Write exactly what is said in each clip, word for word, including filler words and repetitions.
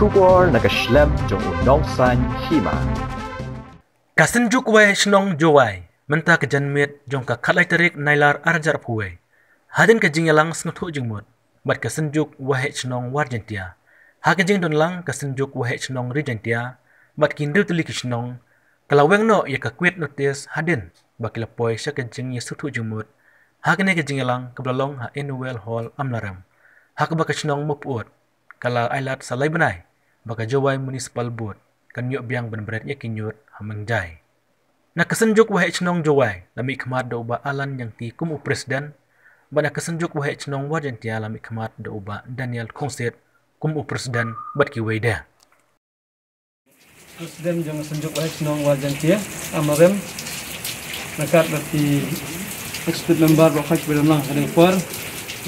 Khubor na ka shlem jong u Nongsaiñ Hima. Ka Synjuk Waheh Shnong Jowai mynta ka janmiet jong ka khatlai tarik Nailar arhajar arphew wei. Hadien ka jingïalang sngewthuh jingmut bad ka Synjuk Waheh Shnong War Jaintia, ha ka jingdonlang ka Synjuk Waheh Shnong Ri Jaintia bad ki hynriew tylli ki shnong, ka la weng noh ïa ka quit notice hadien ba ki la poi sha ka jingïasngewthuh jingmut ha kane ka jingïalang kaba la long ha Annual Hall Amlarem, ha kaba ka shnong Mawpyut ka la ailad sa lai bnai ba ka Jowai Municipal Board kan ïoh biang ban bret ïa ki ñiut ha Mengjai. Na ka Synjuk Waheh Shnong Jowai la mihkhmat da u Bah Alan Jangti kum u President, bad na ka Synjuk Waheh Shnong War Jaintia la mihkhmat da u Bah Daniel Khongsit kum u President bad kiwei de. President jong ka Synjuk Waheh Shnong War Jaintia, Amlarem, ryngkat bad ki executive member baroh kiba don lang ha kane ka por,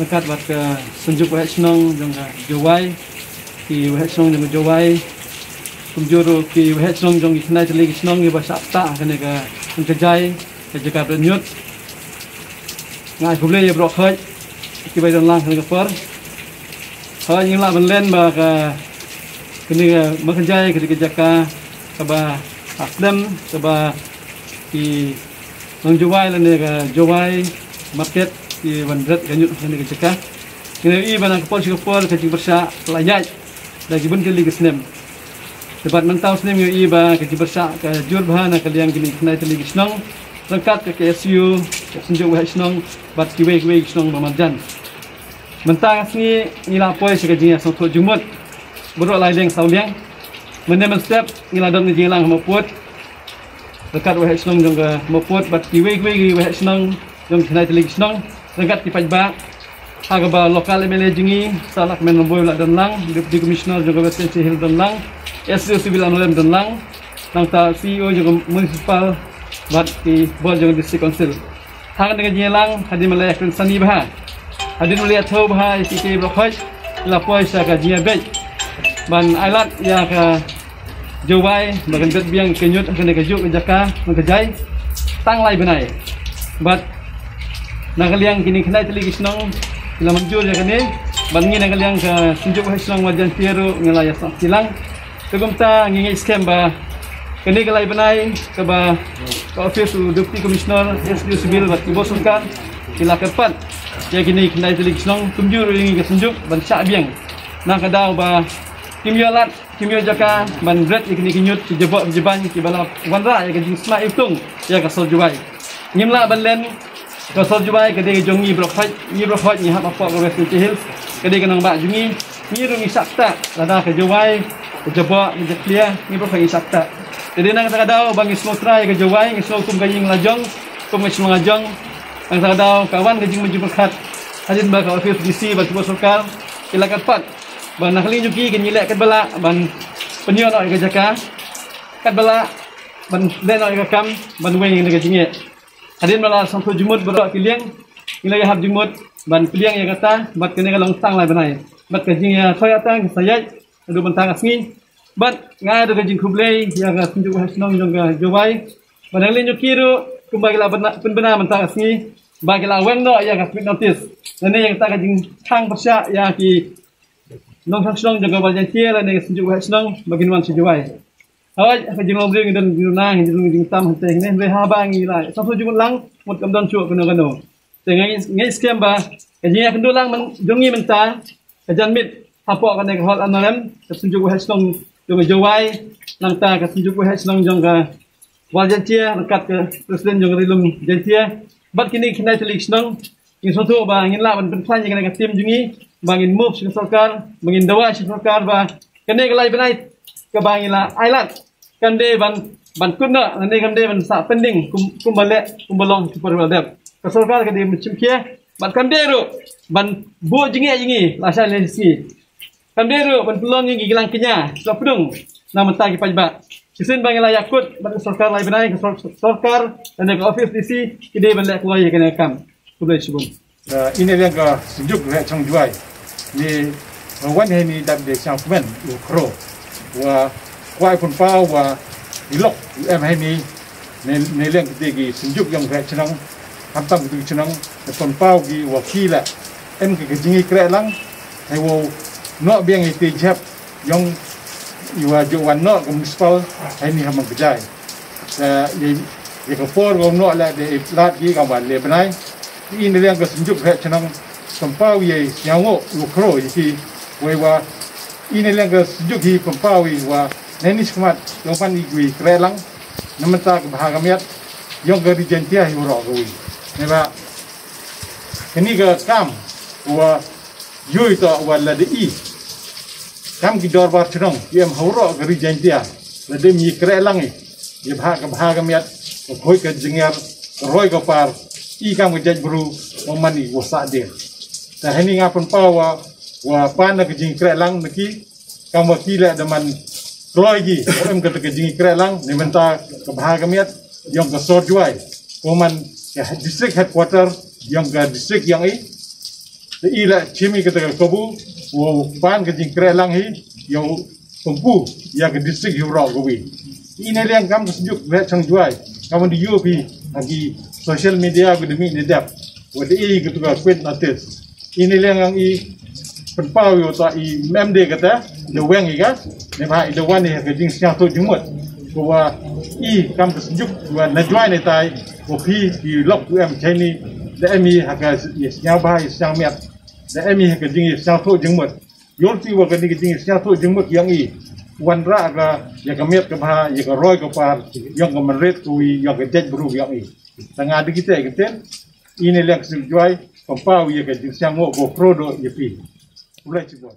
ryngkat bad ka Synjuk Waheh Shnong jong ka Jowai, ki Waheh Shnong jong ka Jowai, kumjuh ruh ki Waheh Shnong jong ki khyndai tylli ki shnong kiba shah ktah ha kane ka, ka jaka bret ñiut. Nga ai khublei ïa baroh kiba don lang ha kane ka por. Hooid, ngi lah ban len ba ka, kane ka Mengjai ka dei ka jaka kaba ha slem, kaba ki nong Jowai lane ka Jowai market ki wan bret ka ñiut ha kane ka jaka. Ngi ïohi ba na ka por sha ka por ka jingpyrshah ka la ïaid da ki bun tylli ki snem. Te bad mynta u snem ngi ïohi ba ka jingpyrshah ka jur bha na ka liang kine ki khyndai tylli ki shnong, ryngkat ka K S U, ka Synjuk Waheh Shnong bad kiwei kiwei ki shnong ba marjan. Mynta ka sngi ngi la poi sha ka jingïasngewthuh jingmut baroh lai liang saw liang. Mynne mynstep ngi la don ka jingïalang ha Mawpyut, ryngkat Waheh Shnong jong ka Mawpyut bad kiwei kiwei ki Waheh Shnong jong ki khyndai tylli ki shnong, ryngkat ki paidbah, ha kaba local M L A jong ngi Sir Lahkmen Rymbui u la don lang, Deputy Commissioner jong ka West Jaintia Hills don lang, S D O Civil Amlarem don lang, nangta C E O jong ka Municipal bad ki bor jong ka District Council. Ha kane ka jingïalang hadien ba la ïakren sani bha, hadien ba la ïathuh bha ïa ki, ki baroh, la poi sha ka jingïabeit ban ailad ïa ka Jowai ba kan bret biang ka ñiut ha kane kajuh ka jaka Mengjai tang lai bnai. Bad na ka liang kine ki khyndai tylli ki shnong ki la mynjur ïa kane, bad ngi na ka liang ka Synjuk Waheh Shnong War Jaintia ruh ngi la ïa sngap kti lang. Te kumta ngi ngeit skhem ba kane ka lai bnai kaba ka office u Deputy Commissioner, S D O Civil bad ki bor sorkar ki la kyrpad ïa kine ki khyndai tylli ki shnong kumjuh ruh ïa ngi ka Synjuk ban shah biang, na ka daw ba kim ïoh lad, kim ïoh jaka ban bret ïa kine ki ñiut ki jaboh jabain kiba la wanrah ïa ka jingsma iwtung ïa ka sor Jowai. Ngim lah ban len, ka sor Jowai ka dei ka jong ngi baroh, ngi baroh ngi hap hapoh ka West Jaintia Hills, ka dei ka nongbah jong ngi. Ngi ruh ngi shah ktah lada ka Jowai ka jaboh ka jakhlia, ngi baroh ngi shah ktah. Te dei na kata ka daw ba ngi sngewthuh ïa ka Jowai, ngi sngew kum ka ïing la jong, kum ka shnong la jong. Na kata ka daw ka wan ka jingmynjur pyrkhat hadien ba ka office D C bad ki bor sorkar ki la kyrpad ba na ka liang jong ki kan ïaleh katba lah ban pynïoh noh ïa ka jaka, katba lah ban leh noh ïa ka kam ban weng ïa ka jingeh. Hadien ba la sngewthuh jingmut baroh ki liang, ngi la ïahap jingmut ban pdiang ïa kata, bad kane ka long tang lai bnai. Bad ka jingïathoh ïa kata ka sa ïaid haduh mynta ka sngi. Bad nga ai ruh ka jingkhublei ïa ka Synjuk Waheh Shnong jong ka Jowai, bad na ka liang jong ki ruh kumba ki la pynbna mynta ka sngi ba ki la weng noh ïa ka quit notice. Lane ïa kata ka jingkhang pyrshah ïa ki nongshong shnong jong ka War Jaintia lane ka Synjuk Waheh Shnong ba kin wan sha Jowai. Hooid, ha ka jinglong briew ngi don jingduna, ngi don jingtam hangtei hangne, hynrei haba ngi la sngewthuh jingmut lang, mut kam don shuh kano kano. Te nga ngeit skhem ba ka jingïakynduh lang jong ngi mynta ka janmiet hapoh kane ka hall Amlarem, ka Synjuk Waheh Shnong jong ka Jowai, nangta ka Synjuk Waheh Shnong jong ka War Jaintia ryngkat ka President jong ka Ri Lum Jaintia bad kine ki khyndai tylli ki shnong, ngi sngewthuh ba ngin lah ban pynkhlaiñ ïa kane ka team jong ngi, ba ngin move sha ka sorkar, ba ngin dawa sha ka sorkar ba kane ka lai bnai kaba ngi la ailad kam dei ban, ban kut noh, lane kam dei ban sah pending kum, kumba leh, kumba long ki por ba la dep. Ka sorkar ka dei ban shim khia bad kam dei ruh ban buh jingeh ïa ngi lashai lashisngi. Kam dei ruh ban pynlong ïa ngi ki lang kñia, ki la pdung na bynta ki paidbah. Shisien ba ngi la ïakut bad ka sorkar lai bnai, ka sor-, sorkar lane ka office D C ki dei ban leh kloi ïa kane ka kam. Khublei shibun. Ïa ine liang ka Synjuk Waheh Shnong Jowai, ngi wan hangne da dei sha kmen u khro wa kwai pun paw wa i lok u em hangne. Ne, ne liang kite ki Synjuk jong ka shnong, khamtam kito ki shnong, ne pun paw ki wa ki la em ki ka jingïakren lang, hei wow noh biang ïa kite ki jhep jong Iwa ju wan noh ka municipal ha ini ha Mawkajai. Te ïa ka por ka noh la de lad ki ka ba le bnai. I ne liang ka synjuk phe chnong pynpaw ïa sñiaw ngo u khro ïa ki wei wa i ne liang ka synjuk hi pynpaw ïa wa ne ni smat ïa pan i gui krelang. Na mynta ka bha ka miat ïong ka ri Jaintia hi ro ka wi. Ne ba kani ka kam wa yui to wa la de i kam ki dorbar chnong i em hawro ka ri Jaintia la de mi krelang i. Ïa bha ka bha ka miat ka khoi ka jingïar ka roi ka par i kam ka jait bru ka mani wa sa de. Ta hani nga pynpaw wa wa pan na ka jingkrelang na ki kam wa ki le da man kloi ki em ka ka jingkrelang ni mynta ka bha ka miat ïong ka Sor Jwai ko man ka district headquarter ïong ka district ïong i. Te i la chimi ka ka kabu wo pan ka jingkrelang hi ïong pempu ïa ka district hi ro ka wi. I ne liang kam ka synjuk le chang Jwai kam di yu pi ha ki social media bi demi ne dap. Wa de i ka tu ka kwet notice i ne liang ang i pynpaw ïa ta i mem de kata de weng i ka ne ba i de wan i ka jingsñiawthuh jingmut. Ko wa i kam ka synjuk wa na Jwai ne tai ko phi ki lok u em chai ni de em i ha ka i sñiaw ba i sñiaw miat de em i ha ka jing i sñiawthuh jingmut. Yor ti wa ka ni ka jing i sñiawthuh jingmut ïong i wan ra ka ïa ka miat ka ba ïa ka roi ka par ïong ka manret ko i ïong ka jait bru ïong i. Ta nga de kita ka ten i ne liang ka synjuk Jwai pynpaw ïa ka jingsñiaw ngo ko khro do ïa phi. Khublei chibun.